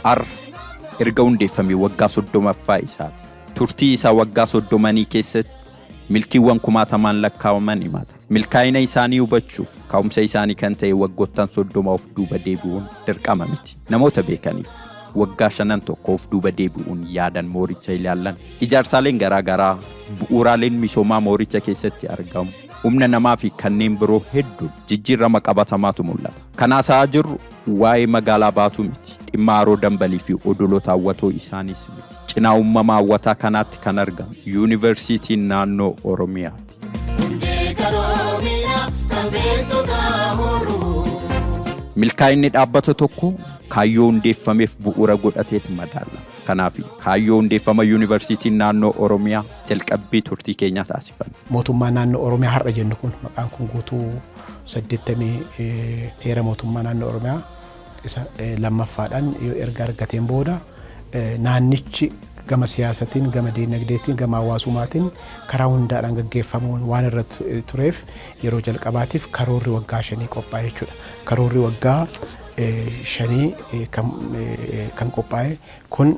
Har'a erga hundeeffamee waggaa 30ffaa isaati. Turtii isaa waggaa 30nii keessatti milkiiwwan kumaatamaan lakkaa'aman himata. Milkaa'ina isaanii hubachuuf ka'umsa isaanii kan ta'e waggoottan 30 of duuba deebi'uun dirqama miti. Namoota beekaniif waggaa shanan tokko of duuba deebi'uun yaadan mooricha ilaallan. Ijaarsaaleen garaa garaa, bu'uuraaleen misoomaa mooricha keessatti argamu, humna namaa fi kanneen biroo hedduun jijjiirama qabatamaatu mul'ata. Kan haasa'aa jirru waa'ee magaalaa Baatuu miti. Dhimma Haroo Dambalii fi odoloota hawwatoo isaaniis miti. Cinaa uumama hawwataa kanaatti kan argamu Yuunivarsiitii Naannoo Oromiyaati. Hundee qaroominaa kan beektota horuu. Milkaa'inni dhaabbata tokkoo kaayyoo hundeeffameef bu'uura godhateet madaala. Kanaaf kaayyoo hundeeffama Yuunivarsiitiin Naannoo Oromiyaa jalqabbii turtii keenyaa taasifanne. Mootummaa Naannoo Oromiyaa har'a jennu kun, maqaan kun guutuu 80 heera mootummaa naannoo Oromiyaa isa lammaffaadhaan yoo erga argateen booda, naannichi gama siyaasatiin, gama diinagdeetiin, gama hawaasummaatiin karaa hundaadhaan gaggeeffamuun waan irra tureef, yeroo jalqabaatiif karoorri waggaa 5 qophaa'e jechuudha. Karoorri waggaa 5 kan qophaa'e kun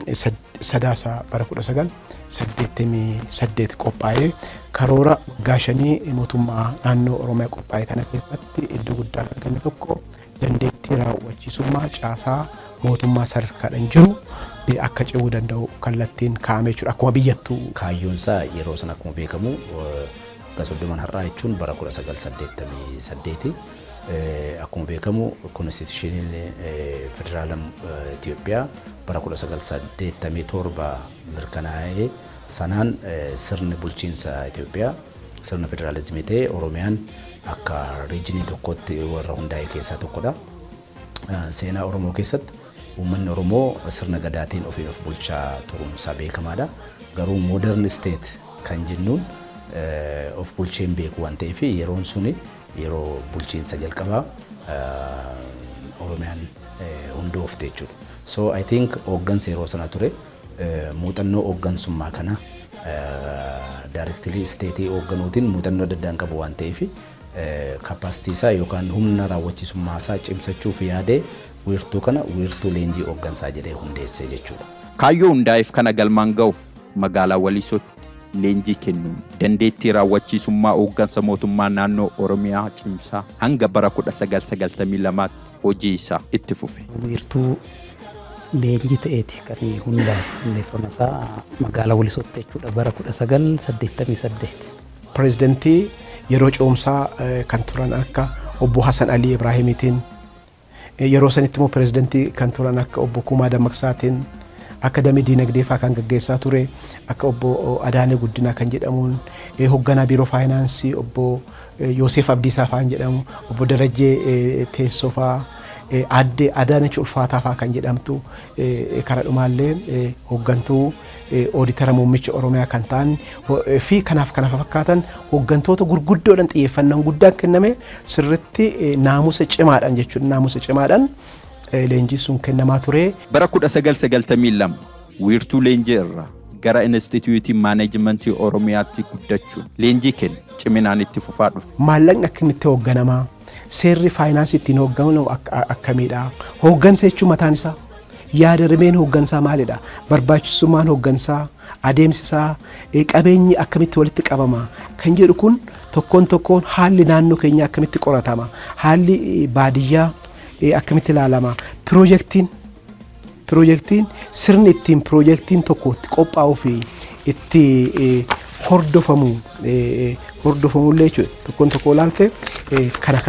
Sadaasa bara 1988 qophaa'e. Karoora waggaa 5 mootummaa naannoo Oromiyaa qophaa'e kana keessatti iddoo guddaa kan kenne tokko dandeettii raawwachiisummaa caasaa mootummaa sadarkaadhaan jiru akka ce'uu danda'u kallattiin kaa'ame jechuudha. Akkuma biyyattuu. Kaayyoon isaa yeroo sana, akkuma beekamu waggaa 30n har'aa jechuun bara 1988, akkuma beekamu konstitushiniin federaala Itoophiyaa bara 1987 mirkanaa'ee, sanaan sirni bulchiinsa Itoophiyaa sirna federaalizimii ta'e, Oromiyaan akka regionii tokkotti warra hundaa'e keessaa tokkodha. Seenaa Oromoo keessatti uummanni Oromoo sirna gadaatiin ofiin of bulchaa turuunsaa beekamaadha. Garuu modern state kan jennuun of bulchee hin beeku waan ta'eef, yeroon suni yeroo bulchiinsa jalqabaa Oromiyaan hundoofte jechuudha. So I think hooggansa yeroo sana ture muuxannoo hooggansummaa kana directly stateii hoogganuutiin muuxannoo adda addaan qabu waan ta'eef, capacity isaa yookaan humna raawwachiisummaa isaa cimsachuuf yaadee wiirtuu kana wiirtuu leenjii hooggansaa jedhee hundeesse jechuudha. Kaayyoo hundaa'eef kana galmaan ga'uuf magaalaa Walisootti leenjii kennuun dandeettii raawwachiisummaa hooggansa mootummaa naannoo Oromiyaa cimsaa hanga bara 1992tti hojii isaa itti fufe. Wiirtuu leenjii ta'eeti kan hundaa'e, hundeeffama isaa magaalaa Walisootti jechuudha, bara 1988. Pireezidantii yeroo ce'umsaa kan turan akka obbo Hassan Alii Ibraahimiitiin, yeroo sanitti immoo pireezidantii kan turan akka obbo Kumaa Dammaqsaatiin, akka damee diinagdee fa'aa kan gaggeessaa ture akka obbo Adaanee Guddinaa kan jedhamuun, hoogganaa biiroo faayinaansii obbo Yoosef Abdiisaa fa'aan jedhamu, obbo Darajjee Teessoo fa'aa, aadde Adaanech Ulfaataa fa'aa kan jedhamtu, kara dhumaallee hooggantuu ooditara muummicha Oromiyaa kan ta'an fi kanaaf kana fakkaatan hooggantoota gurguddoodhaan xiyyeeffannaan guddaan kenname, sirritti naamusa cimaadhaan jechuudha, naamusa cimaadhaan leenjiin sun kennamaa ture. Bara 1992 wiirtuu leenjii irraa gara Inistituutii Maaneejimentii Oromiyaatti guddachuun leenjii kennu ciminaan itti fufaa dhufe. Maallaqni akkamitti hoogganamaa? Seerri faayinaansii ittiin hoogganamu akkamiidha? Hooggansa jechuun mataan isaa, yaada rimeen hooggansaa maalidha? Barbaachisummaan hooggansaa, adeemsi isaa, qabeenyi akkamitti walitti qabama kan jedhu kun, tokkoon tokkoon haalli naannoo keenyaa akkamitti qoratama? Haalli baadiyyaa akkamitti ilaalama? Piroojektiin, sirni ittiin piroojektiin tokko itti qophaa'uu fi itti hordofamu hordofamullee jechuudha. Tokkoon tokko ilaalte kana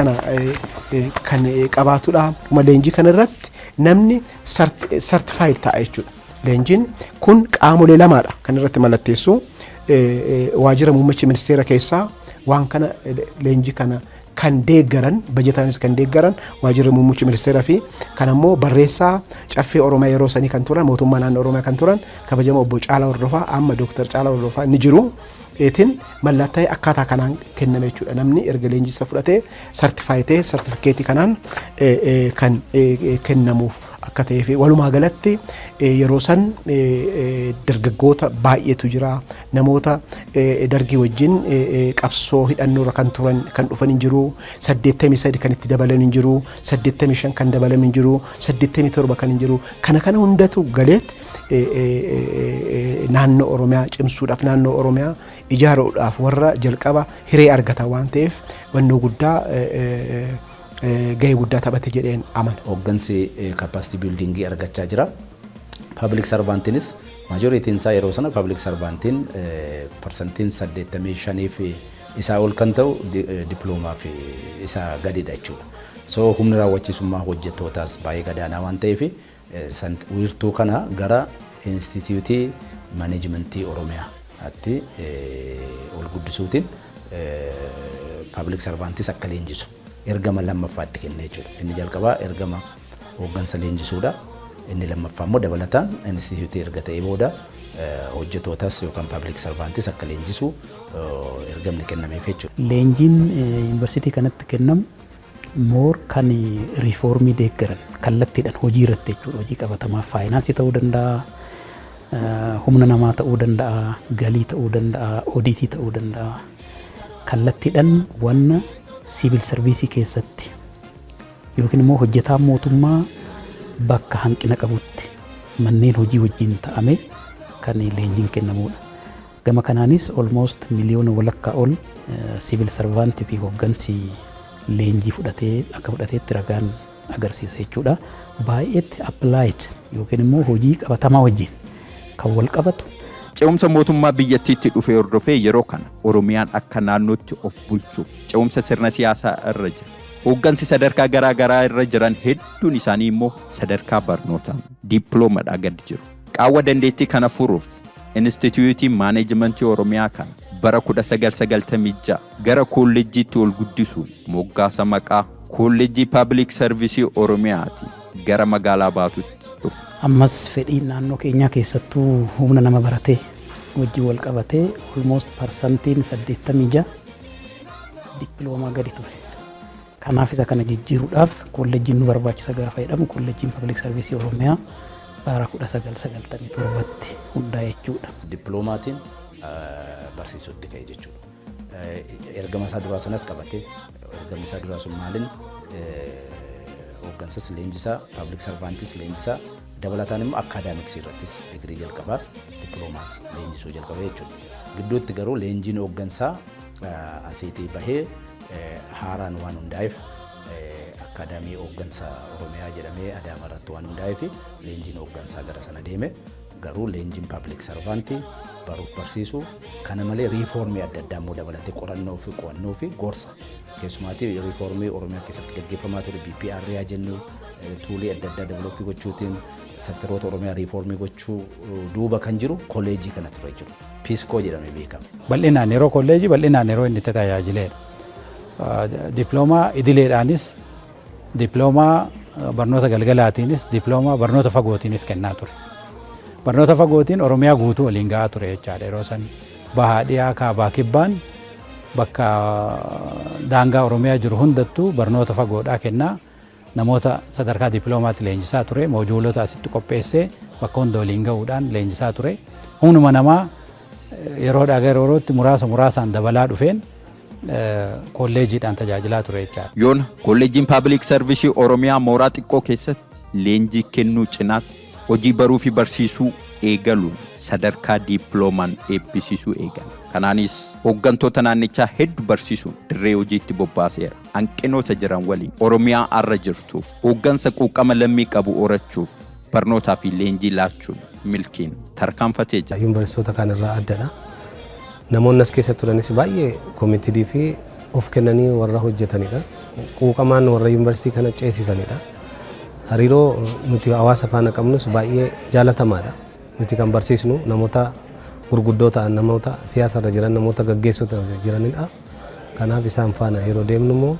kan qabaatudha. Dhuma leenjii kana irratti namni certified ta'a jechuudha. Leenjiin kun qaamolee lamaadha kan irratti mallatteessu. Waajjira muummicha ministeera keessaa waan kana, leenjii kana kan deeggaran, bajetaanis kan deeggaran waajjirri muummicha ministeera fi kan ammoo barreessaa caffee Oromiyaa yeroo sanii kan turan, mootummaa naannoo Oromiyaa kan turan, kabajama obbo Caalaa Hordofaa, amma Dooktar Caalaa Hordofaa ni jiru. Eetiin mallattee akkaataa kanaan kenname jechuudha. Namni erga leenjisa fudhatee certify ta'ee sartifikeetii kanaan kan kennamuuf Akka ta'ee fi walumaa galatti yeroo san dargaggoota baay'eetu jira. Namoota Dargii wajjin qabsoo hidhannoorra kan turan kan dhufan hin jiru. 83 kan itti dabalan hin jiru. 85 kan dabalan hin jiru. 87 kan hin jiru. Kana kana hundatu galeet naannoo Oromiyaa cimsuudhaaf, naannoo Oromiyaa ijaaruudhaaf warra jalqaba hiree argata waan ta'eef, wannoo guddaa, gahee guddaa taphate jedheen amana. Hooggansi capacity buildingii argachaa jira. Public servantiinis majorityn isaa yeroo sana public servantiin parsantiin 85 fi isaa ol kan ta'u diploomaa fi isaa gadidha jechuudha. So humni raawwachiisummaa hojjettootaas baay'ee gadaanaa waan ta'eef, wiirtuu kana gara Instituutii Maaneejimentii Oromiyaatti ol guddisuutiin public servantis akka leenjisu ergama lammaffaatti kenne jechuudha. Inni jalqabaa ergama hooggansa leenjisuudha. Inni lammaffaa immoo dabalataan instituutii erga ta'ee booda hojjetootas yookaan public servantis akka leenjisu ergamni kennameef jechuudha. Leenjiin yuunivarsiitii kanatti kennamu more kan riifoormii deeggaran kallattiidhaan hojii irratti jechuudha. Hojii qabatamaa faayinaansii ta'uu danda'a, humna namaa ta'uu danda'a, galii ta'uu danda'a, odiitii ta'uu danda'a. Kallattiidhaan wanna siivil sarviisii keessatti yookiin immoo hojjetaan mootummaa bakka hanqina qabutti manneen hojii wajjin ta'ame kan leenjiin kennamudha. Gama kanaanis almost 1.5 miliyoona ol siivil servantii fi hooggansi leenjii fudhatee akka fudhateetti ragaan agarsiisa jechuudha. Baay'eetti applied yookiin immoo hojii qabatamaa wajjin kan wal qabatu. Ce'umsa mootummaa biyyattiitti dhufe hordofee yeroo kana Oromiyaan akka naannootti of bulchuuf ce'umsa sirna siyaasaa irra jira. Hooggansi sadarkaa garaa garaa irra jiran hedduun isaanii immoo sadarkaa barnootaan diippiloomadhaa gadi jiru. Qaawwa dandeettii kana furuuf Inistituutiin Maaneejimentii Oromiyaa kana bara 1996 gara kolleejjiitti ol guddisuun moggaasa maqaa Kolleejjii Paabilik Sarvisii Oromiyaati gara magaalaa Baatutti dhufe. Ammas fedhiin naannoo keenyaa, keessattuu humna nama baratee wajjin wal qabatee, almost parsantiin 86 dippiloomaa gadi ture. Kanaaf isa kana jijjiiruudhaaf kolleejjiin nu barbaachisa gaafa jedhamu, Kolleejjiin Paabilik Sarvisii Oromiyaa bara 1997tti hundaa'e jechuudha. Dippiloomaatiin barsiisuutti ka'e jechuudha. Ergama isaa duraa sanas qabatee, ergamni isaa duraa sun maaliin? Hooggansas leenjisaa, public servantis leenjisaa, dabalataan immoo academicsii irrattis digirii jalqabaas dippiloomaas leenjisuu jalqabe jechuudha. Gidduutti garuu leenjiin hooggansaa asiitii bahee haaraan waan hundaa'eef, Akaadaamii Hooggansa Oromiyaa jedhamee Adaama irratti waan hundaa'eef, leenjiin hooggansaa gara sana deeme. Garuu leenjiin public servantii baruuf barsiisuu kana malee riifoormii adda addaa immoo dabalatee qorannoo fi qo'annoo fi gorsa, keessumaatii riifoormii Oromiyaa keessatti gaggeeffamaa ture, BPR yaa jennu, toolii adda addaa developii gochuutiin sektaroota Oromiyaa riifoormii gochuu duuba kan jiru kolleejjii kana ture jechuudha. PISCO jedhamee beekama. Bal'inaan yeroo kolleejii bal'inaan yeroo inni tajaajileedha. Diploomaa idileedhaanis, diploomaa barnoota galgalaatiinis, diploomaa barnoota fagootiinis kennaa ture. Barnoota fagootiin Oromiyaa guutuu waliin ga'aa ture jechaadha. Yeroo san bahaa, dhiyaa, kaabaa, kibbaan bakka daangaa Oromiyaa jiru hundattuu barnoota fagoodhaa kennaa, namoota sadarkaa diploomaatti leenjisaa ture. Moojuulota asitti qopheessee bakka hunda waliin ga'uudhaan leenjisaa ture. Humnuma namaa yeroodhaa gara yerootti muraasa muraasaan dabalaa dhufeen kolleejiidhaan tajaajilaa ture jechaadha. Yoona Kolleejjiin Paabilik Sarvisii Oromiyaa mooraa xiqqoo keessatti leenjii kennuu cinaatti hojii baruu fi barsiisuu eegaluun sadarkaa diippiloomaan eebbisiisuu eegale. Kanaanis hooggantoota naannichaa hedduu barsiisuun dirree hojiitti bobbaaseera. Hanqinoota jiran waliin Oromiyaa arra jirtuuf hooggansa quuqama lammii qabu horachuuf barnootaa fi leenjii laachuun milkiin tarkaanfatee jira. Yuunivarsiitota kaan irraa addadha. Namoonni as keessa turanis baay'ee committed fi of kennanii warra hojjetanidha. Quuqamaan warra yuunivarsiitii kana ceesisanidha. Hariiroo nuti hawaasa faana qabnus baay'ee jaalatamaadha. Nuti kan barsiisnu namoota gurguddoo ta'an, namoota siyaasarra jiran, namoota gaggeessota jiranidha. Kanaaf isaan faana yeroo deemnu immoo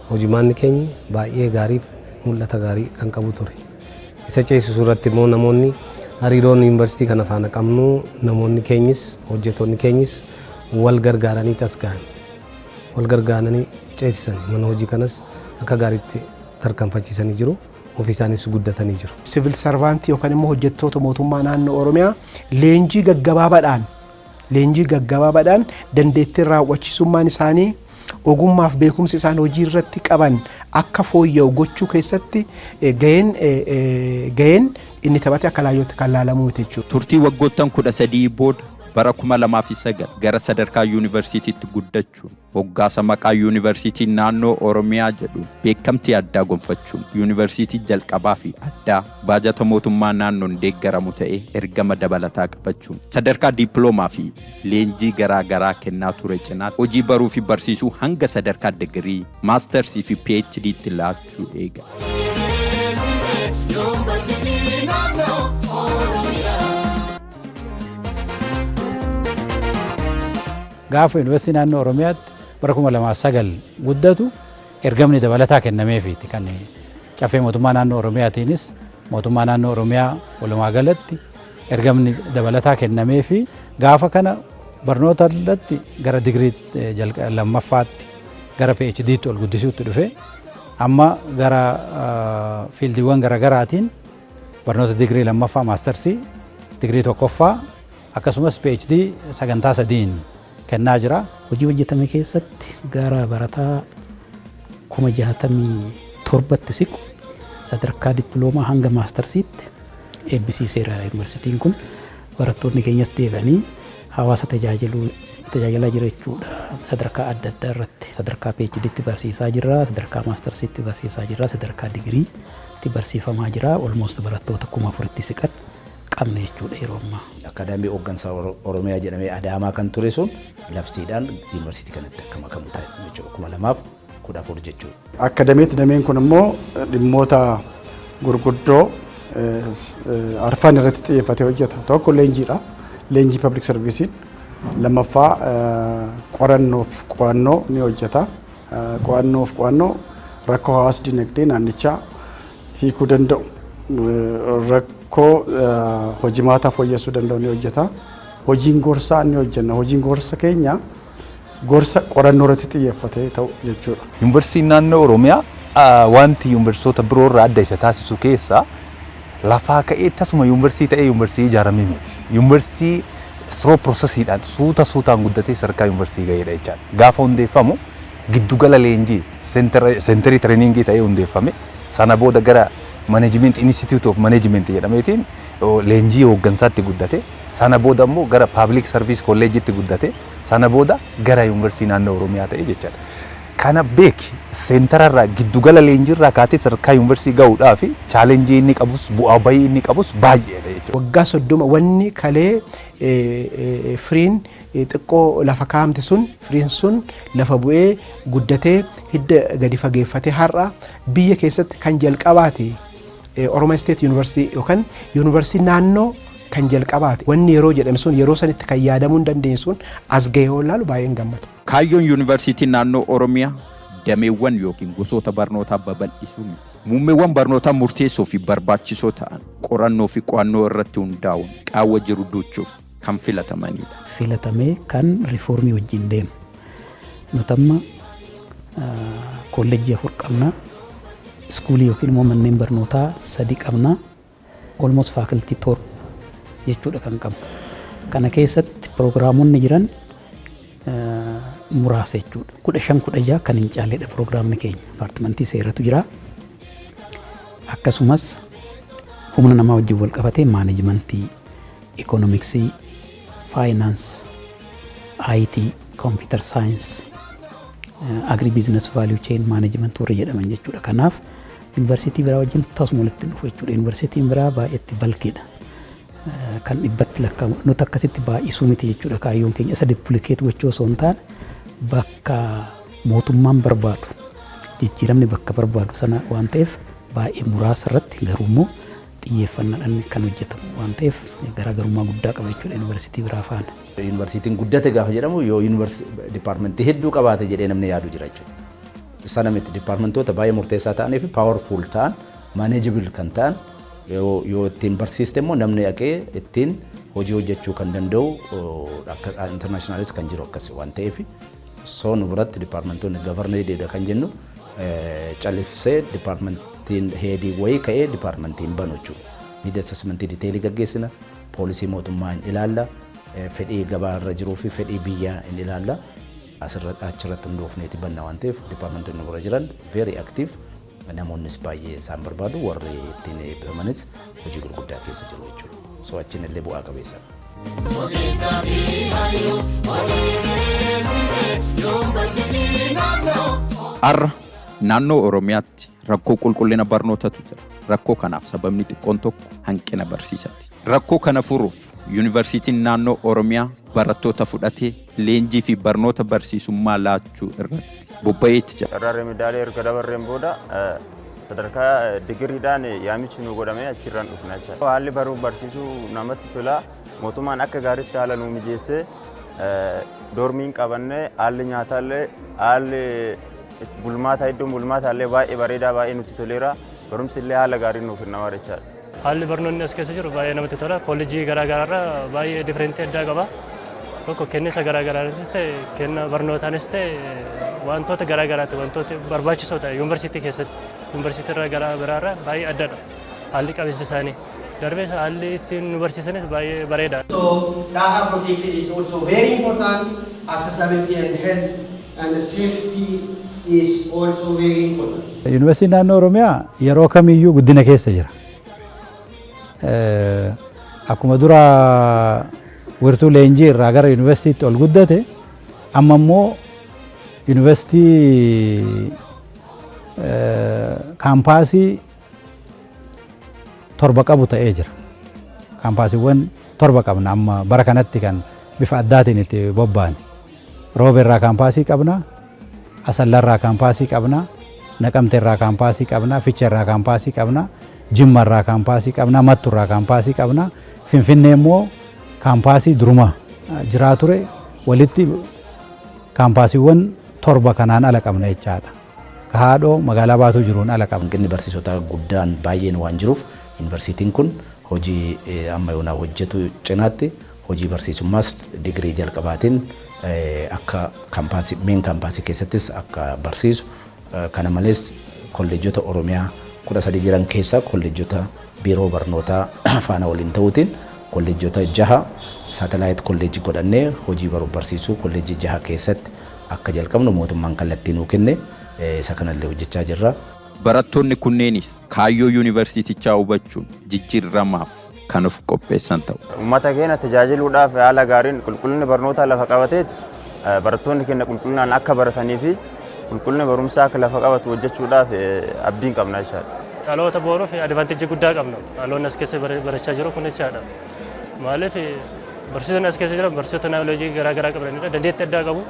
hojimaanni keenya baay'ee gaariif mul'ata gaarii kan qabu ture. Isa ceesisuu irratti immoo namoonni hariiroon yuunivarsiitii kana faana qabnu, namoonni keenyis hojjettoonni keenyis wal gargaaranii as gahan. Wal gargaaranii ceesisan, mana hojii kanas akka gaariitti tarkaanfachiisanii jiru. Ofii isaanis guddatanii jiru. Civil servantii yookaan immoo hojjettoota mootummaa naannoo Oromiyaa leenjii gaggabaabaadhaan dandeettiin raawwachiisummaan isaanii, ogummaaf beekumsi isaan hojii irratti qaban akka fooyya'u gochuu keessatti gaheen inni taphate akka laayyootti kan laalamuu miti jechuudha. Turtii waggoottan 13 booda bara 2009 gara sadarkaa yuunivarsiitiitti guddachuun moggaasa maqaa Yuunivarsiitii Naannoo Oromiyaa jedhu beekamtii addaa gonfachuun yuunivarsiitii jalqabaa fi addaa baajata mootummaa naannoon deeggaramu ta'ee ergama dabalataa qabachuun sadarkaa diiploomaa fi leenjii garaa garaa kennaa ture cinaatti hojii baruu fi barsiisuu hanga sadarkaa digirii, maastarsii fi PhD'tti laachuu eegale. Yuunivarsiitii Naannoo Oromiyaa. Gaafa Yuunivarsiitii Naannoo Oromiyaatti bara 2009 guddatu ergamni dabalataa kennameefiiti kan caffee mootummaa naannoo Oromiyaatiinis, mootummaa naannoo Oromiyaa walumaa galatti ergamni dabalataa kennameefi gaafa kana barnoota irratti gara digirii lammaffaatti, gara PhD'tti ol guddisuutti dhufe. Amma gara fieldiiwwan garaagaraatiin barnoota digirii lammaffaa, maastarsii, digirii tokkoffaa, akkasumas PhD sagantaa sadiin kennaa jira. Hojii hojjetame keessatti gara barataa 67,000tti siqu sadarkaa dippiloomaa hanga maastarsiitti eebbisiiseera yuunivarsiitiin kun. Barattoonni keenyas deebi'anii hawaasa tajaajiluu tajaajilaa jira jechuudha. Sadarkaa adda addaa irratti sadarkaa PhD'tti barsiisaa jirra, sadarkaa maastarsiitti barsiisaa jirra, sadarkaa digiriitti barsiifamaa jira. Almost barattoota 4,000tti siqan qabna jechuudha yeroo ammaa. Akaadaamii Hooggansa Oromiyaa jedhamee Adaamaa kan ture sun labsiidhaan yuunivarsiitii kanatti akka makamu taasifame jechuudha. 2014 jechuudha. Akka dameetti dameen kun immoo dhimmoota gurguddoo arfan irratti xiyyeeffatee hojjeta. Tokko leenjiidha. Leenjii public serviceiin. Lammaffaa qorannoof qo'annoo ni hojjeta. Qo'annoof qo'annoo rakkoo hawaas dinagdee naannichaa hiikuu danda'u, rakkoo hojimaataa fooyyessuu danda'u ni hojjeta. Hojiin gorsaa ni hojjenna. Hojiin gorsa keenya gorsa qorannoo irratti xiyyeeffatee ta'u jechuudha. Yuunivarsiitiin Naannoo Oromiyaa wanti yuunivarsiitota biroo irraa adda isa taasisu keessaa lafaa ka'ee tasuma yuunivarsiitii ta'ee yuunivarsiitii ijaaramee miti. Yuunivarsiitii slow processiidhaan suuta suutaan guddatee sadarkaa yuunivarsiitii ga'eedha jechaadha. Gaafa hundeeffamu giddugala leenjii, centerii trainingii ta'ee hundeeffame. Sana booda gara Management, Institute of Management jedhameetiin leenjii hooggansaatti guddate. Sana booda immoo gara Public Service College'itti guddate. Sana booda gara Yuunivarsiitii Naannoo Oromiyaa ta'e jechaadha. Kana beeki, centerarraa, giddugala leenjiirraa kaatee sadarkaa yuunivarsiitii ga'uudhaa fi challengeii inni qabus, bu'aa bayii inni qabus baay'eedha jechuudha. Waggaa 30 wanni kalee firiin xiqqoo lafa kaa'amte sun, firiin sun lafa bu'ee guddatee hidda gadi fageeffatee har'a biyya keessatti kan jalqabaati Oromiyaa State University yookaan yuunivarsiitii naannoo kan jalqabaati. Wanni yeroo jedhame sun, yeroo sanitti kan yaadamuu hin dandeenye sun as gahee yoo ilaalu baay'een gammada. Kaayyoon Yuunivarsiitii Naannoo Oromiyaa dameewwan yookiin gosoota barnootaa babal'isuu miti. Muummeewwan barnootaa murteessoo fi barbaachisoo ta'an qorannoo fi qo'annoo irratti hundaa'uun qaawwa jiru duuchuuf kan filatamanidha. Filatamee kan reformii wajjin deemu. Nuti amma kolleejjii afur qabna. Schoolii yookiin immoo manneen barnootaa sadi qabna. Almost faculty 7 jechuudha kan qabnu. Kana keessatti piroogiraamonni jiran muraasa jechuudha. 15, 16 kan hin caalledha piroogiraamni keenya. Departmentii seeratu jira. Akkasumas humna namaa wajjin wal qabatee managementii, economicsii, finance, IT, computer science, agri business value chain management warri jedhaman jechuudha. Kanaaf yuunivarsiitii biraa wajjin tasuma walitti dhufu jechuudha. Yuunivarsiitiin biraa baay'eetti bulkiidha. Kan dhibbatti lakkaa'amu. Nuti akkasitti baay'isuu miti jechuudha kaayyoon keenya. Isa duplicate gochuu osoo hin taane, bakka mootummaan barbaadu, jijjiiramni bakka barbaadu sana waan ta'eef, baay'ee muraasa irratti garuu immoo xiyyeeffannaadhaan kan hojjetamu waan ta'eef garaagarummaa guddaa qaba jechuudha yuunivarsiitii biraa faana. Yuunivarsiitiin guddate gaafa jedhamu yoo departmentii hedduu qabaate jedhee namni yaadu jira jechuudha. Sana miti. Departmentoota baay'ee murteessaa ta'anii fi powerful ta'an, manageable kan ta'an, yoo ittiin barsiiste immoo namni dhaqee ittiin hojii hojjechuu kan danda'u. Akka internationalis kan jiru akkas waan ta'eef, so nu biratti departmentoonni governediidha kan jennu callifsee department Departmentiin headii wayii ka'ee departmentiin banu jechuudha. Need assessmentii detailii gaggeessina, policy mootummaa hin ilaalla, fedhii gabaa irra jiruu fi fedhii biyyaa hin ilaalla. Asirratti achirratti hundoofneeti banna waan ta'eef, departmentoonni bira jiran very active, namoonnis baay'ee isaan barbaadu, warri ittiin eebbifamanis hojii gurguddaa keessa jiru jechuudha. So achiin illee bu'aa qabeessa. Ogeessaa fi hayyuu hojii dhiyeessite Yuunivarsiitii Naannoo. Har'a naannoo Oromiyaatti rakkoo qulqullina barnootatu jira. Rakkoo kanaaf sababni xiqqoon tokko hanqina barsiisaati. Rakkoo kana furuuf Yuunivarsiitiin Naannoo Oromiyaa barattoota fudhatee leenjii fi barnoota barsiisummaa laachuu irratti bobba'eetti jira. Carraa remedialii erga dabarreen booda sadarkaa digiriidhaan yaamichi nu godhamee achirraan dhufna jechuudha. Haalli baruuf barsiisuu namatti tola. Mootummaan akka gaariitti haala nu mijeessee, dormiin qabannee, haalli nyaataallee, haalli bulmaataa, iddoon bulmaataallee baay'ee bareedaa, baay'ee nutti toleera. Barumsi illee haala gaariin nuuf kennama jechaadha. Haalli barnoonni as keessa jiru baay'ee namatti tola. Kolleejjii garaa garaarraa baay'ee differentii addaa qaba. Tokko kennisa garaa garaanis ta'e, kenna barnootaanis ta'e, wantoota garaa garaati wantoota barbaachisoo ta'e yuunivarsiitii keessatti yuunivarsiitii irraa garaa biraarraa baay'ee addadha. Haalli qabinsa isaanii. Darbee haalli ittiin nu barsiisanis baay'ee bareedaadha. So data protection is also very important. Accessibility and health and safety is also very important. Yuunivarsiitiin Naannoo Oromiyaa yeroo kamiyyuu guddina keessa jira. Akkuma dura wirtuu leenjii irraa gara yuunivarsiitiitti ol guddate, amma immoo yuunivarsiitii kaampaasii 7 qabu ta'ee jira. Kaampaasiiwwan 7 qabna amma bara kanatti kan bifa addaatiin itti bobba'an. Roobe irraa kaampaasii qabna, Asalla irraa kaampaasii qabna, Naqamte irraa kaampaasii qabna, Ficha irraa kaampaasii qabna, Jimma irraa kaampaasii qabna, Mattu irraa kaampaasii qabna, Finfinnee immoo kaampaasii duruma jiraa ture, walitti kaampaasiiwwan 7 kanaan ala qabna jechaadha. Ka haadhoo magaalaa Baatuu jiruun ala qabna. Hanqinni barsiisotaa guddaan baay'een waan jiruuf, yuunivarsiitiin kun hojii amma yoonaa hojjetu cinaatti hojii barsiisummaas digirii jalqabaatiin akka kaampaasii, main kaampaasii keessattis akka barsiisu, kana malees kolleejjota Oromiyaa 13 jiran keessaa kolleejjota biiroo barnootaa faana waliin ta'uutiin kolleejjota jaha satellite kolleejjii godhannee hojii baruuf barsiisuu kolleejjii jaha keessatti akka jalqabnu mootummaan kallattii nuu kenne, isa kanallee hojjechaa jirra. Barattoonni kunneenis kaayyoo yuunivarsiitichaa hubachuun jijjiiramaaf kan of qopheessan ta'u. Uummata keenya tajaajiluudhaaf haala gaariin qulqullinni barnootaa lafa qabateet barattoonni keenya qulqullinaan akka baratanii fi qulqullinni barumsaa akka lafa qabatu hojjechuudhaaf abdiin qabna jechaadha. Dhaloota boruuf advantageii guddaa qabna. Dhaloonni as keessa barachaa jiru kun jechaadha. Maaliif, barsiisonni as keessa jiran barsiisota knowledgeii garaa garaa qabanidha. Dandeettii addaa qabu.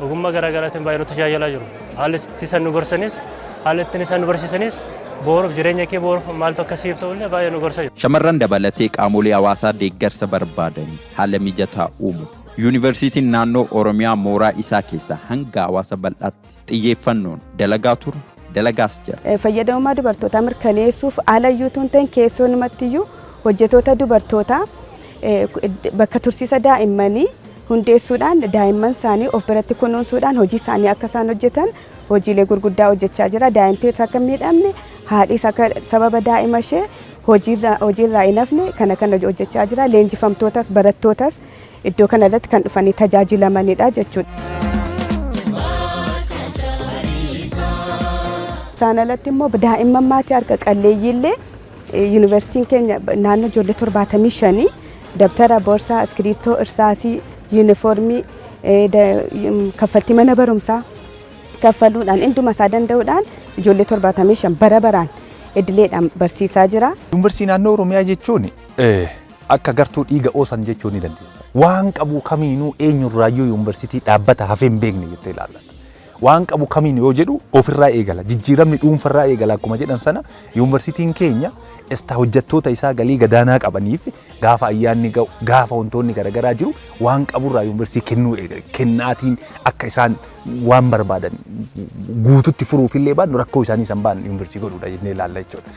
Ogummaa garaa garaatiin baay'ee nu tajaajilaa jiru. Haalli itti isaan nu gorsanis, haalli ittiin isaan nu barsiisanis, boruuf jireenya kee boruuf maaltu akka siif ta'ullee baay'ee nu gorsa jiru. Shamarran dabalatee qaamolee hawaasaa deeggarsa barbaadan haala mijataa uumuuf Yuunivarsiitiin Naannoo Oromiyaa mooraa isaa keessa hanga hawaasa bal'aatti xiyyeeffannoon dalagaa ture, dalagaas jira. Fayyadamummaa dubartootaa mirkaneessuuf alayyuu tun ta'in keessoo iyyuu hojjettoota dubartootaa bakka tursiisa daa'immanii hundeessuudhaan, daa'imman isaanii of biratti kunuunsuudhaan hojii isaanii akka isaan hojjetan hojiilee gurguddaa hojjechaa jira. Daa'imtis akka hin miidhamne, haadhis akka sababa daa'ima ishee hojiirraa hin hafne kana kana hojjechaa jira. Leenjifamtootas barattootas iddoo kanarratti kan dhufanii tajaajilamanidha jechuudha. Isaan alatti immoo daa'imman maatii harka qalleeyyiillee yuunivarsiitiin keenya naannoo ijoollee 75 dabtara, boorsaa, iskiriiptoo, irsaasii, yuunifoormii, kaffaltii mana barumsaa kaffaluudhaan, hunduma isaa danda'uudhaan ijoollee 75 bara baraan idileedhaan barsiisaa jira. Yuunivarsiitii Naannoo Oromiyaa jechuun akka gartuu dhiiga oosan jechuu ni dandeessa. Waan qabu kamiinuu eenyurraayyuu yuunivarsiitii dhaabbata hafee hin beekne jettee ilaallata. Waan qabu kamiin yoo jedhu ofirraa eegala. Jijjiiramni dhuunfarraa eegala akkuma jedhan sana, yuunivarsiitiin keenya esta hojjettoota isaa galii gadaanaa qabaniif gaafa ayyaanni ga'u, gaafa wantoonni garaagaraa jiru, waan qaburraa yuunivarsiitii kennuu eegale. Kennaatiin akka isaan waan barbaadan guututti furuufillee baannu, rakkoo isaanii san baan yuunivarsiitii godhuudha jennee ilaalla jechuudha.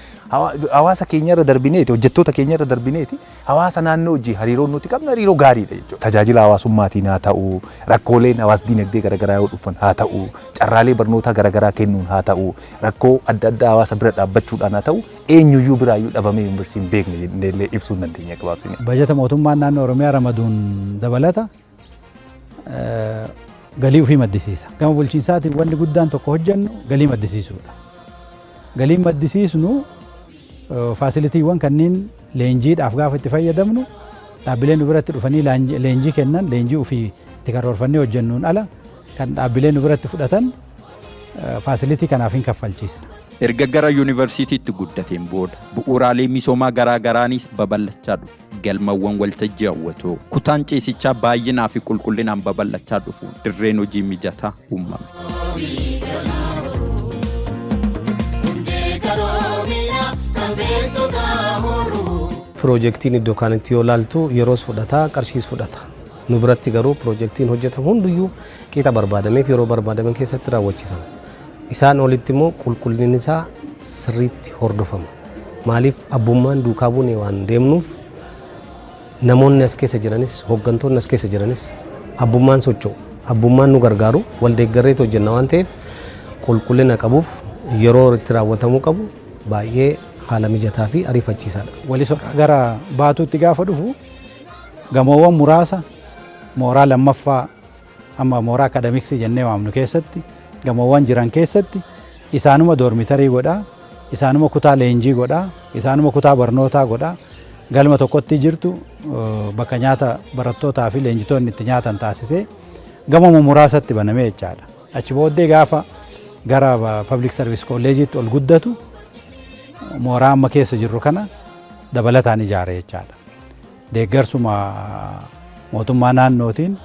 Hawaasa keenya irra darbineeti, hojjettoota keenya irra darbineeti, hawaasa naannoo hojii hariiroon nuti qabnu hariiroo gaariidha jechuudha. Tajaajila hawaasummaatiin haa ta'u, rakkooleen hawaas dinagdee garaagaraa yoo dhufan haa ta'u, carraalee barnootaa garaagaraa kennuun haa ta'u, rakkoo adda addaa hawaasa bira dhaabbachuudhaan haa ta'u, eenyuyyuu biraayyuu dhabamee yuunivarsiitiin beekne jennee ibsuu hin dandeenya gabaabsine. Bajata mootummaan naannoo Oromiyaa ramaduun dabalata galii ofii maddisiisa. Gama bulchiinsaatiin wanni guddaan tokko hojjennu galii maddisiisuudha. Galiin maddisiisnu facilitywwan kanneen leenjiidhaaf gaafa itti fayyadamnu, dhaabbileen nu biratti dhufanii leenjii kennan, leenjii ofii itti karoorfannee hojjennuun ala kan dhaabbileen nu biratti fudhatan facility kanaaf hin kaffalchiisna. Erga gara yuunivarsiitiitti guddateen booda bu'uuraalee misoomaa garaa garaanis babal'achaa dhufe. Galmawwan waltajjii hawwatoo, kutaan ciisichaa baay'inaa fi qulqullinaan babal'achaa dhufuun dirreen hojii mijataa uumame. Hundee qaroomina kan beektota horuu. Piroojeektiin iddoo kaanitti yoo laaltu yeroos fudhata, qarshiis fudhata. Nu biratti garuu piroojeektiin hojjetamu hunduyyuu qixa barbaadameef yeroo barbaadaman keessatti raawwachiisama. Isaan olitti immoo qulqullinni isaa sirriitti hordofama. Maaliif, abbummaan duukaa buunee waan deemnuuf, namoonni as keessa jiranis, hooggantoonni as keessa jiranis abbummaan socho'u, abbummaan nu gargaaru, wal deeggarreetu hojjenna waan ta'eef, qulqullina qabuuf yeroo itti raawwatamuu qabu baay'ee haala mijataa fi ariifachiisaadha. Walisorraa gara Baatuutti gaafa dhufu gamoowwan muraasa mooraa lammaffaa, amma mooraa academicsii jennee waamnu keessatti, gamoowwan jiran keessatti isaanuma dormitory godhaa, isaanuma kutaa leenjii godhaa, isaanuma kutaa barnootaa godhaa, galma tokkotti jirtu bakka nyaata barattootaa fi leenjitoonni itti nyaatan taasisee gamoo muraasatti banamee jechaadha. Achi booddee gaafa gara Public Service College'itti ol guddatu mooraa amma keessa jirru kana dabalataan ijaare jechaadha. Deeggarsuma mootummaa naannootiin,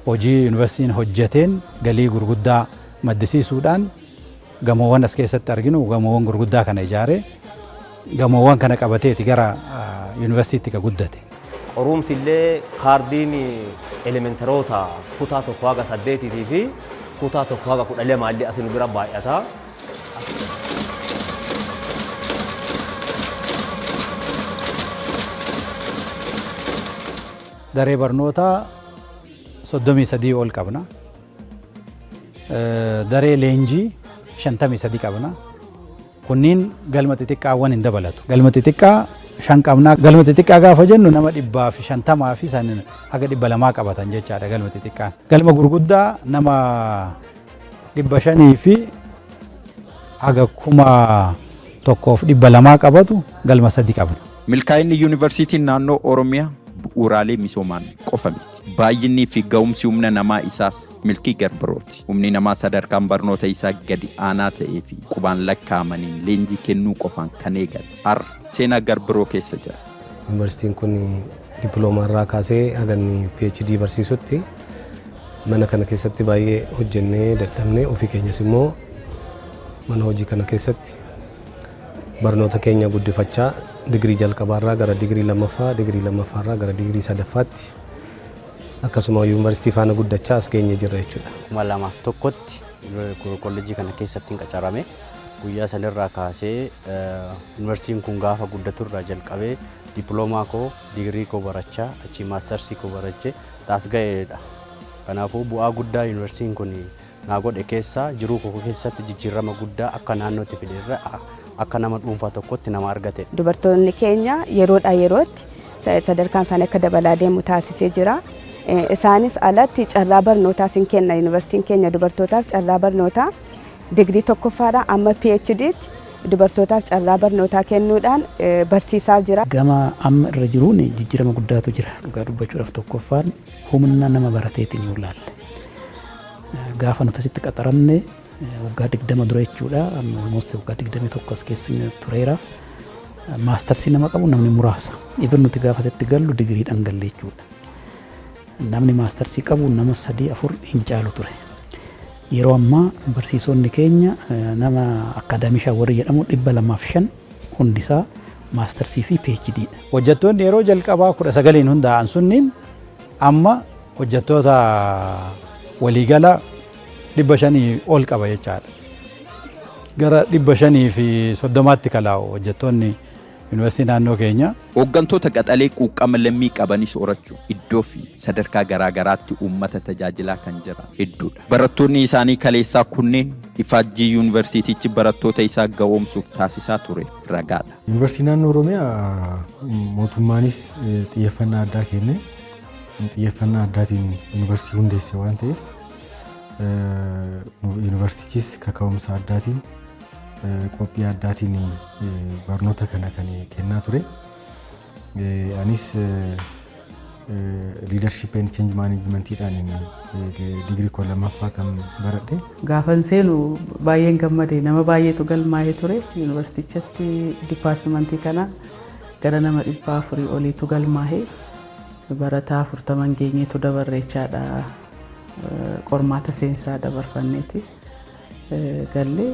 hojii yuunivarsiitiin hojjeteen, galii gurguddaa maddisiisuudhaan gamoowwan as keessatti arginu, gamoowwan gurguddaa kana ijaaree, gamoowwan kana qabateeti gara yuunivarsiitiitti ka guddate. Qorumsi illee kaardiin elementaroota kutaa 1 haga 8 fi kutaa 1 haga 12 illee asin bira baay'ata. Daree barnootaa 33 ol qabna. Daree leenjii 53 qabna. Kunniin galma xixiqqaawwan hin dabalatu. Galma xixiqqaa shan qabna. Galma xixiqqaa gaafa jennu nama 150 fi san haga 200 qabatan jechaadha galma xixiqqaan. Galma gurguddaa nama 500 fi haga 1200 qabatu galma sadi qabna. Milkaa'inni Yuunivarsiitiin Naannoo Oromiyaa bu'uuraalee misoomaan qofa miti. Baay'innii fi ga'umsi humna namaa isaas milkii garbirooti. Humni namaa sadarkaan barnoota isaa gadi aanaa ta'ee fi qubaan lakkaa'amaniin leenjii kennuu qofaan kan eegale har'a seenaa garbiroo keessa jira. Yuunivarsiitiin kun dippiloomaa irraa kaasee haga inni PhD barsiisutti mana kana keessatti baay'ee hojjennee dadhabnee, ofii keenyas immoo mana hojii kana keessatti barnoota keenya guddifachaa, digirii jalqabaarraa gara digirii lammaffaa, digirii lammaffaarraa gara digirii sadaffaatti, akkasuma yuunivarsiitii faana guddachaa as geenye jirra jechuudha. 2001tti kolleejjii kana keessatti hin qacarame. Guyyaa sanirraa kaasee yuunivarsiitiin kun gaafa guddatu irraa jalqabee dippiloomaa koo, digirii koo barachaa, achii maastarsii koo barachee taas ga'eedha. Kanaafuu bu'aa guddaa yuunivarsiitiin kun naa godhe keessaa jiruu koo keessatti jijjiirama guddaa akka naannootti fide irra akka nama dhuunfaa tokkotti nama argate. Dubartoonni keenya yeroodhaa yerootti sadarkaan isaanii akka dabalaa deemu taasisee jira. Isaanis alatti carraa barnootaas hin kenna. Yuunivarsiitiin keenya dubartootaaf carraa barnootaa digirii tokkoffaadha amma PhD'tti dubartootaaf carraa barnootaa kennuudhaan barsiisaa jira. Gama amma irra jiruun jijjiirama guddaatu jira. Dhugaa dubbachuudhaaf, tokkoffaan humna nama barateetiin yoo ilaalle, gaafa nuti asitti qaxaramne waggaa 20 dura jechuudha. Almost waggaa 21 as keessa tureera. Maastarsii nama qabu namni muraasa. Even nuti gaafa asitti gallu digiriidhaan galle jechuudha. Namni maastarsii qabu nama sadii afur hin caalu ture. Yeroo ammaa barsiisonni keenya nama academician warri jedhamu 205, hundisaa maastarsii fi PhD dha. Hojjettoonni yeroo jalqabaa 19n hundaa'an sunniin amma hojjettoota waliigala 500 ol qaba jechaadha. Gara 530tti kalaa'u hojjettoonni. Yuunivarsiitii naannoo keenya. Hooggantoota qaxalee quuqama lammii qabanis horachuun iddoo fi sadarkaa garaa garaatti uummata tajaajilaa kan jiran hedduudha. Barattoonni isaanii kaleessaa kunneen ifaajjii yuunivarsiitichi barattoota isaa ga'oomsuuf taasisaa tureef ragaadha. Yuunivarsiitii naannoo Oromiyaa mootummaanis xiyyeeffannaa addaa kenne, xiyyeeffannaa addaatiin yuunivarsiitii hundeesse waan ta'eef, yuunivarsiitichis kaka'umsa addaatiin, qophii addaatiin barnoota kana kan kennaa ture. Anis leadership and change managementiidhaan digirii koo lammaffaa kan baradhe. Gaafan seenu baay'een gammade. Nama baay'eetu galmaa'ee ture yuunivarsiitichatti. Dipaartimentii kana gara nama 400 oliitu galmaa'ee, barataa 40 geenyeetu dabarreechaadha. Qormaata seensaa dabarfanneeti gallee.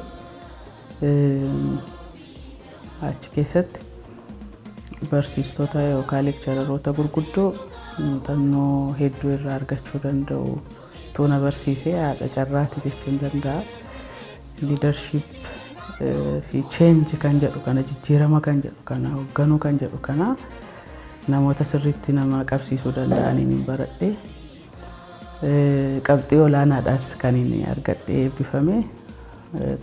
Achi keessatti barsiistota yookaan lectureroota gurguddoo muuxannoo hedduu irraa argachuu danda'u na barsiisee, haadha carraati jechuun danda'a. Leadership fi change kan jedhu kana, jijjiirama kan jedhu kana, hoogganuu kan jedhu kana namoota sirriitti nama qabsiisuu danda'aniin hin baradhe. Qabxii olaanaadhaas kan inni argadhe eebbifame.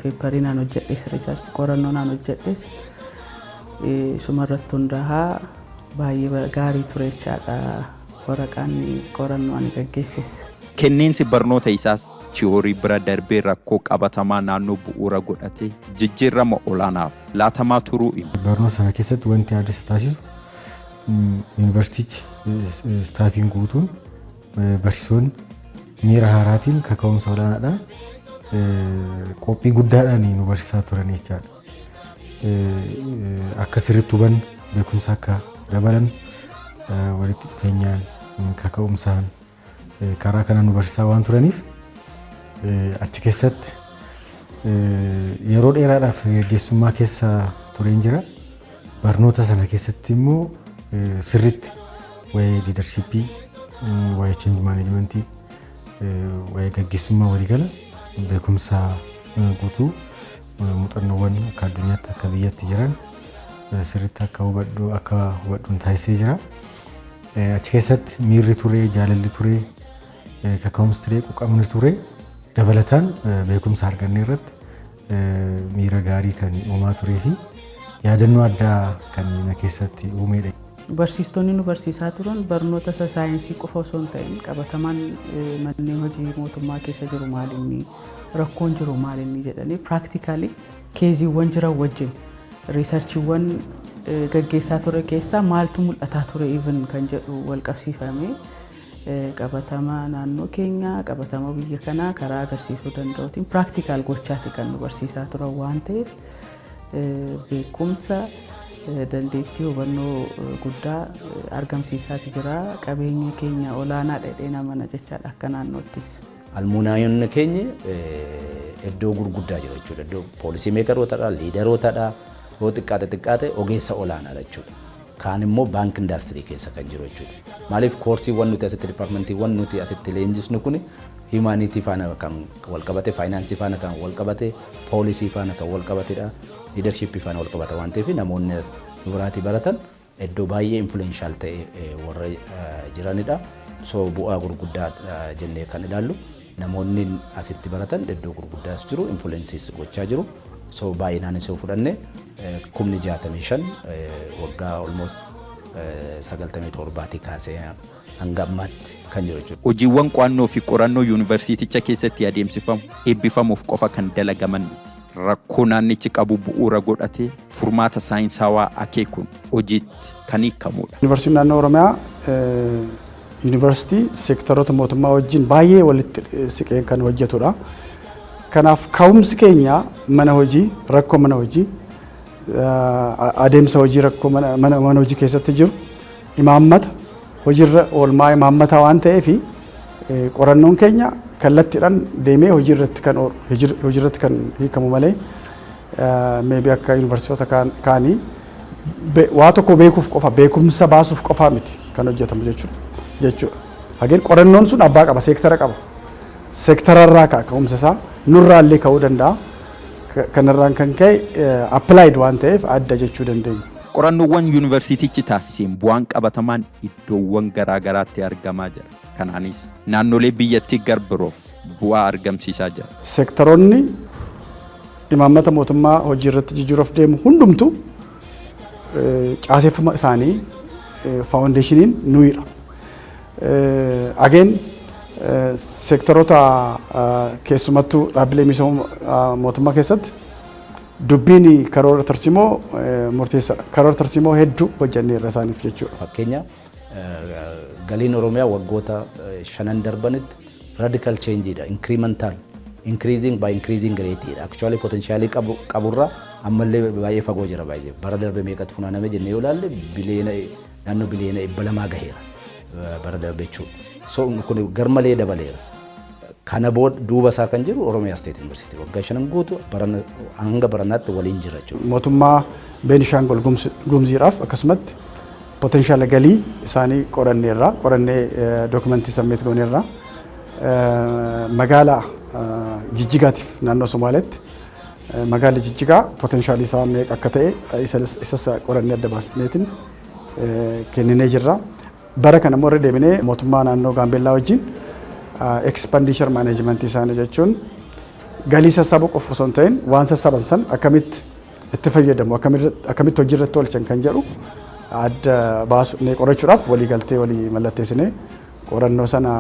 Paperii naan hojjedhes, research qorannoo naan hojjedhes isumarratti hundaa'aa baay'ee gaarii ture jechaadha waraqaan qorannoo ani gaggeesses. Kenniinsi barnoota isaas tiyoorii bira darbee rakkoo qabatamaa naannoo bu'uura godhatee jijjiirama olaanaaf laatamaa turuu himu. Barnoota sana keessatti wanti adda isa taasisu, yuunivarsiitichi, staffiin guutuun, barsiisonni miira haaraatiin, kaka'umsa olaanaadhaan, qophii guddaadhaan nu barsiisaa turan jechaadha. Akka sirriitti hubannu, beekumsa akka dabalan, walitti dhufeenyaan, kaka'umsaan karaa kana nu barsiisaa waan turaniif, achi keessatti yeroo dheeraadhaaf gaggeessummaa keessa tureen jira. Barnoota sana keessatti immoo sirriitti waa'ee leadershipii, waa'ee change managementii, waa'ee gaggeessummaa waliigala beekumsa guutuu, muuxannoowwan akka addunyaatti, akka biyyatti jiran sirriitti akka hubadhuun taasisee jira. Achi keessatti miirri ture, jaalalli ture, kaka'umsi ture, quuqamni ture. Dabalataan beekumsa arganne irratti miira gaarii kan uumaa turee fi yaadannoo addaa kan na keessatti uumedha. Barsiistonni nu barsiisaa turan barnoota isa saayinsii qofa osoo hin ta'in, qabatamaan manneen hojii mootummaa keessa jiru maalinni, rakkoon jiru maalinni jedhanii, practically caseiiwwan jiran wajjin researchiiwwan gaggeessaa ture keessaa maaltu mul'ataa ture even kan jedhu wal qabsiifamee, qabatama naannoo keenyaa, qabatama biyya kanaa karaa agarsiisuu danda'uutiin practical gochaati kan nu barsiisaa turan waan ta'eef, beekumsa, dandeettii, hubannoo guddaa argamsiisaati jira. Qabeenya keenya olaanaa dhedhee namana jechaadha akka naannoottis. Alumniyonni keenya iddoo gurguddaa jiru jechuudha. Iddoo policy makerootadha, leaderootadha, yoo xiqqaate xiqqaate ogeessa olaanaadha jechuudha. Kaan immoo bank industry keessa kan jiru jechuudha. Maaliif, courseiiwwan nuti asitti, departmentiiwwan nuti asitti leenjisnu kun humanity faana kan wal qabate, financeii faana kan wal qabate, policy faana kan wal qabatedha. Leadershipii faana wal qabata waan ta'eef, namoonni nu biraatii baratan iddoo baay'ee influential ta'e warra jiranidha. So bu'aa gurguddaa jennee kan ilaallu, namoonni asitti baratan iddoo gurguddaas jiru, influenceis gochaa jiru. So baay'inaanis yoo fudhanne 65,000 waggaa almost 97 kaasee hanga ammaatti kan jiru jechuudha. Hojiiwwan qo'annoo fi qorannoo yuunivarsiiticha keessatti adeemsifamu eebbifamuuf qofa kan dalagaman miti. Rakkoo naannichi qabu bu'uura godhatee furmaata saayinsaawaa akeekuun hojiitti kan hiikamudha. Yuunivarsiitiin naannoo Oromiyaa yuunivarsiitii seektaroota mootummaa wajjin baay'ee walitti siqeen kan hojjetudha. Kanaaf ka'umsi keenya mana hojii, rakkoo mana hojii, adeemsa hojii, rakkoo mana hojii keessatti jiru, imaammata, hojiirra oolmaa imaammataa waan ta'eef, qorannoon keenya kallattiidhaan deemee hojiirratti kan oolu, hojiirratti kan hiikamu malee, maybe akka yuunivarsiitota kaanii waa tokko beekuuf qofa, beekumsa baasuuf qofaa miti kan hojjetamu jechuudha. Hageen qorannoon sun abbaa qaba, seektara qaba. Seektararraa ka'a ka'umsa isaa, nurraallee ka'uu danda'a. Kanarraan kan ka'e applied waan ta'eef adda jechuu dandeenya. Qorannoowwan yuunivarsiitichi taasiseen bu'aan qabatamaan iddoowwan garaa garaatti argamaa jira. Kanaanis naannolee biyyattii gar biroof bu'aa argamsiisaa jira. Seektaroonni imaammata mootummaa hojii irratti jijjiiruuf deemu hundumtu caaseffama isaanii foundationiin nuyidha. Again, seektaroota keessumattuu dhaabbilee misooma mootummaa keessatti dubbiin karoora tarsiimoo murteessaadha. Karoora tarsiimoo hedduu hojjenneerra isaaniif jechuudha. Fakkeenya, galiin Oromiyaa waggoota 5n darbanitti radical changeidha, incremental, increasing by increasing rateidha. Actually, potentialii qaburra ammallee baay'ee fagoo jira baay'ee. Bara darbe meeqatti funaaname jennee yoo ilaalle, biliyoona naannoo biliyoona 200 gaheera bara darbe jechuudha. So kun garmalee dabaleera. Kana booda duuba isaa kan jiru Oromiyaa State University waggaa 5n guutu hanga baranaatti waliin jira jechuudha. Mootummaa Beenishaangul Gumziidhaaf akkasumatti potentiala galii isaanii qoranneerra, qorannee documentii submit gooneerra. Magaalaa Jijjigaatiif, naannoo Somaaleetti magaalli Jijjigaa potentialii isaa meeqa akka ta'e isas qorannee adda baasneetiin kenninee jirra. Bara kana immoo irra deebinee mootummaa naannoo Gaambeellaa wajjin expenditure managementii isaanii, jechuun galii sassaabuu qofa osoo hin ta'in waan sassaaban san akkamitti itti fayyadamu, akkamitti hojii irratti oolchan kan jedhu adda baasnee qorachuudhaaf walii galtee walii mallatteessinee qorannoo sana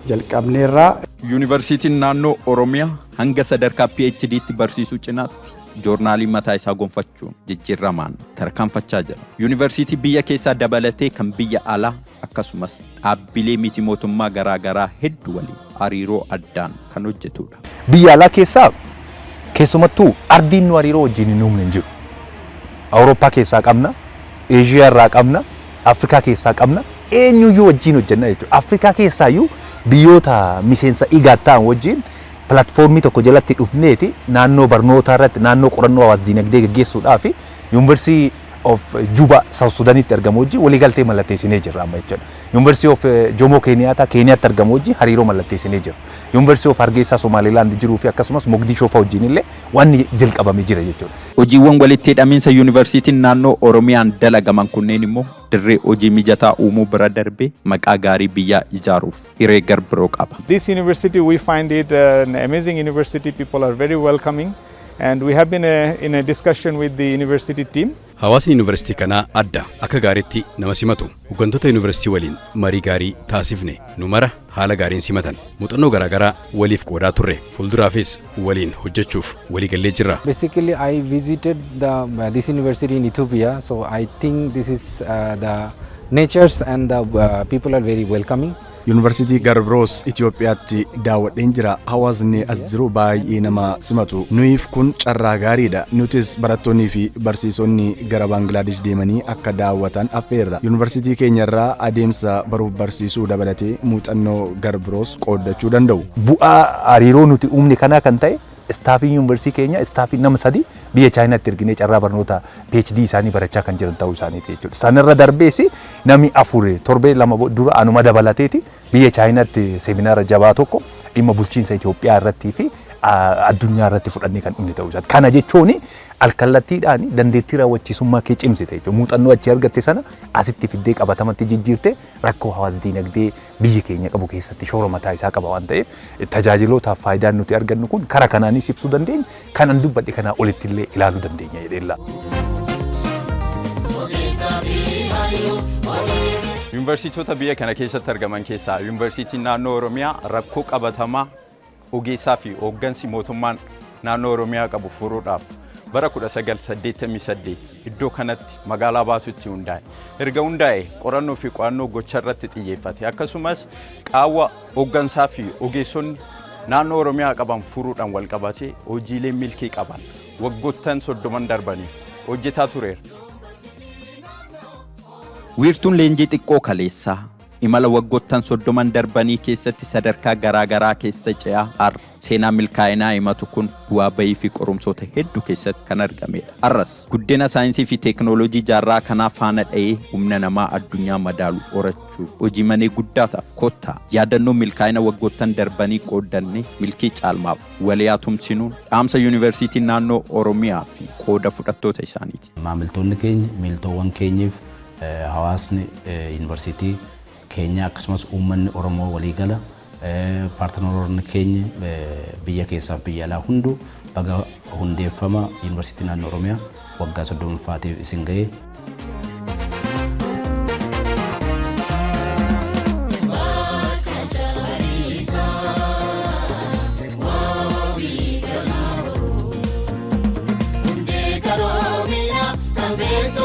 jalqabneerraa. Yuunivarsiitiin Naannoo Oromiyaa hanga sadarkaa PhD'tti barsiisuu cinaatti joornaalii mataa isaa gonfachuun jijjiiramaan tarkaanfachaa jira. Yuunivarsiitii biyya keessaa dabalatee kan biyya alaa, akkasumas dhaabbilee miti mootummaa garaa garaa hedduu waliin hariiroo addaan kan hojjetudha. Biyya alaa keessaa keessumattuu ardiin nu hariiroo wajjin hin uumne hin jiru. Awurooppaa keessaa qabna, Eeshiyaa irraa qabna, Afrikaa keessaa qabna, eenyuyyuu wajjin hojjenna jechuudha. Afrikaa keessaayyuu biyyoota miseensa IGAD ta'an wajjin platformii tokko jalatti dhufneeti naannoo barnootaa irratti, naannoo qorannoo hawaas dinagdee gaggeessuudhaa fi University of Juba South Sudanitti argamu wajjin waliigaltee mallatteessinee jirra amma jechuudha. University of Jomo Kenyatta Keeniyaatti argamu wajjin hariiroo mallatteessinee jirra. University of Hargeysa Somaliland jiruu fi akkasumas Mogadishoo fa'a wajjin illee wanni jalqabamee jira jechuudha. Hojiiwwan walitti hidhamiinsa yuunivarsiitiin naannoo Oromiyaan dalagaman kunneen immoo dirree hojii mijataa uumuu bira darbee maqaa gaarii biyyaa ijaaruuf hiree garbiroo qaba. This university, we find it an amazing university. People are very welcoming, and we have been in a discussion with the university team. Hawaasni yuunivarsiitii kanaa adda, akka gaariitti nama simatu. Hooggantoota yuunivarsiitii waliin marii gaarii taasifne, nu mara haala gaariin simatan. Muuxannoo garaagaraa waliif qoodaa turre. Fuulduraafis waliin hojjechuuf waliigallee jirra. Basically, I visited this university in Ethiopia, so I think this is the natures and the people are very welcoming. Yuunivarsiitii Garbroos Itoophiyaatti daawwadheen jira. Hawaasni as jiru baay'ee nama simatu. Nuyiif kun carraa gaariidha. Nutis barattoonnii fi barsiisonni gara Baangilaadesh deemanii akka daawwatan affeerra. Yuunivarsiitii keenyarraa adeemsa baruuf barsiisuu dabalatee muuxannoo Garbroos qooddachuu danda'u. Bu'aa hariiroo nuti uumne kanaa kan ta'e, staffiin yuunivarsiitii keenya, staffiin nama sadi biyya Chaayinaatti erginee carraa barnoota PhD isaanii barachaa kan jiran ta'uu isaaniiti jechuudha. Sanarra darbees namni afur torbee 2 dura anuma dabalateeti biyya Chaayinaatti seminaara jabaa tokko dhimma bulchiinsa Itoophiyaa irrattii fi addunyaa irratti fudhannee kan dhumne ta'uu isaati. Kana jechuun alkallattiidhaan dandeettii raawwachiisummaa kee cimsite jechuudha. Muuxannoo achii argatte sana asitti fiddee qabatamatti jijjiirte rakkoo hawaas dinagdee biyyi keenya qabu keessatti shoora mataa isaa qaba waan ta'eef, tajaajilootaaf faayidaan nuti argannu kun karaa kanaanis ibsuu dandeenya. Kanan dubbadhe kanaa olitti illee ilaaluu dandeenya jedhee ilaala. Yuunivarsiitota biyya kana keessatti argaman keessaa Yuunivarsiitiin Naannoo Oromiyaa rakkoo qabatamaa ogeessaa fi hooggansi mootummaan naannoo Oromiyaa qabu furuudhaaf bara 1988 iddoo kanatti magaalaa Baatutti hundaa'e. Erga hundaa'e qorannoo fi qo'annoo gocha irratti xiyyeeffate, akkasumas qaawwa hooggansaa fi ogeessonni naannoo Oromiyaa qaban furuudhaan wal qabatee hojiilee milkii qaban waggoottan 30n darbaniif hojjetaa tureera. Wiirtuun leenjii xiqqoo kaleessaa Imala waggoottan 30n darbanii keessatti sadarkaa garaa garaa keessa ce'aa har'a seenaa milkaa'inaa himatu kun bu'aa bayii fi qorumsoota hedduu keessatti kan argamedha. Har'as guddina saayinsii fi teeknooloojii jaarraa kanaa faana dha'ee humna namaa addunyaa madaalu horachuuf hojii manee guddaa taaf. Kottaa yaadannoo milkaa'ina waggoottan darbanii qooddannee milkii caalmaaf walii haa tumsinuun dhaamsa Yuunivarsiitii Naannoo Oromiyaa fi qooda fudhattoota isaaniiti. Maamiltoonni keenya, miiltoowwan keenyiif hawaasni yuunivarsiitii keenyaa akkasumas uummanni Oromoo waliigala, paartinaroonni keenya biyya keessaaf biyya alaa hunduu baga hundeeffama Yuunivarsiitii Naannoo Oromiyaa waggaa 30ffaatiif isin ga'e. Hundee qaroominaa kan beektotaa.